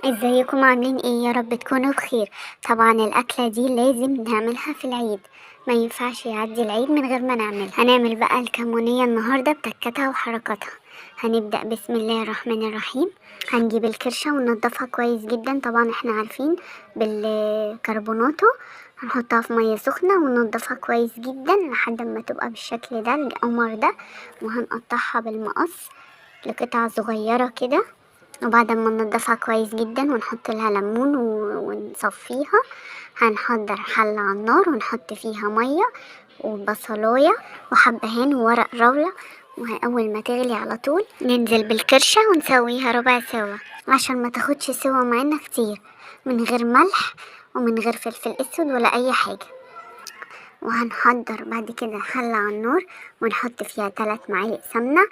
ازيكم عاملين ايه؟ يا رب تكونوا بخير. طبعا الاكلة دي لازم نعملها في العيد، ما ينفعش يعدي العيد من غير ما نعملها. هنعمل بقى الكمونيه النهارده بتكتها وحركاتها. هنبدا بسم الله الرحمن الرحيم. هنجيب الكرشه وننضفها كويس جدا، طبعا احنا عارفين بالكربوناتو. هنحطها في مية سخنة وننضفها كويس جدا لحد ما تبقى بالشكل ده القمر ده، وهنقطعها بالمقص لقطع صغيرة كده. وبعد ما ننضفها كويس جدا ونحط لها ليمون ونصفيها، هنحضر حلة على النار ونحط فيها مية وبصلاية وحبهان وورق راولة، وأول ما تغلي على طول ننزل بالكرشة ونسويها ربع سوا عشان ما تاخدش سوا معانا كتير، من غير ملح ومن غير فلفل اسود ولا اي حاجة. وهنحضر بعد كده حلة على النار ونحط فيها 3 معالق سمنة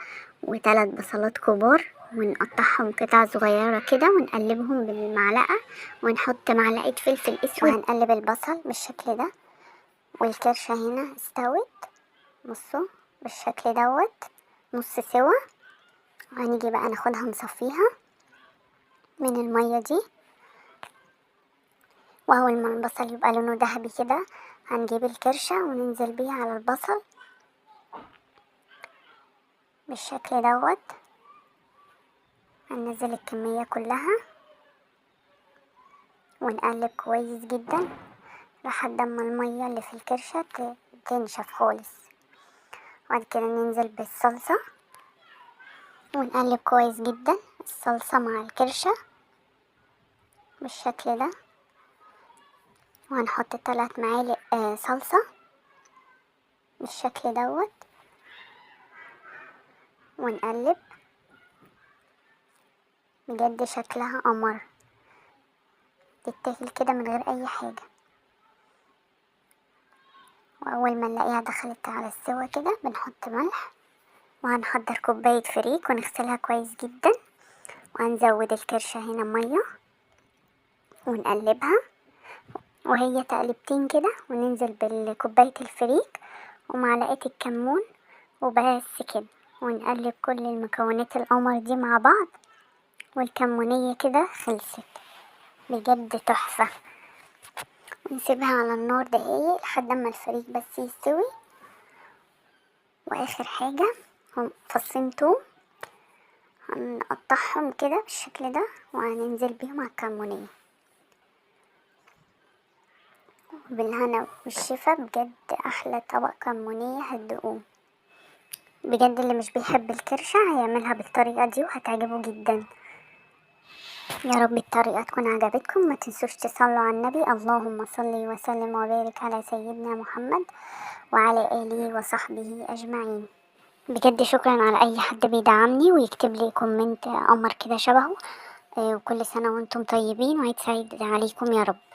و3 بصلات كبار، ونقطعهم قطع صغيرة كده ونقلبهم بالمعلقة، ونحط معلقة فلفل اسود، وهنقلب البصل بالشكل ده. والكرشة هنا استوت، بصوا بالشكل دوت نص سوا. وهنيجي بقى ناخدها نصفيها من المية دي. واول ما البصل يبقى لونه ذهبي كده هنجيب الكرشة وننزل بيها على البصل بالشكل دوت. هننزل الكمية كلها ونقلب كويس جدا لحد ما المية اللي في الكرشة تنشف خالص. وبعد كده ننزل بالصلصة ونقلب كويس جدا الصلصة مع الكرشة بالشكل ده. وهنحط 3 معالق صلصة بالشكل دوت ونقلب. بجد شكلها قمر، تتاكل كده من غير اي حاجة. واول ما نلاقيها دخلت على السوا كده بنحط ملح. وهنحضر كوباية فريك ونغسلها كويس جدا، وهنزود الكرشة هنا مية ونقلبها وهي تقلبتين كده، وننزل بالكوباية الفريك ومعلقة الكمون وبس كده، ونقلب كل المكونات القمر دي مع بعض. والكمونية كده خلصت، بجد تحفة. ونسيبها على النار دقايق لحد ما الفريك بس يستوي. واخر حاجة هم فصين توم هنقطعهم كده بالشكل ده وهننزل بيهم على الكمونية. بالهنا والشفا، بجد احلى طبق كمونية هتدوقوه. بجد اللي مش بيحب الكرشة هيعملها بالطريقة دي وهتعجبه جدا. يا رب الطريقة تكون عجبتكم. ما تنسوش تصلوا على النبي، اللهم صل وسلم وبارك على سيدنا محمد وعلى آله وصحبه أجمعين. بجد شكرا على أي حد بيدعمني ويكتب لي comment قمر كده شبهه. وكل سنة وانتم طيبين وعيد سعيد عليكم يا رب.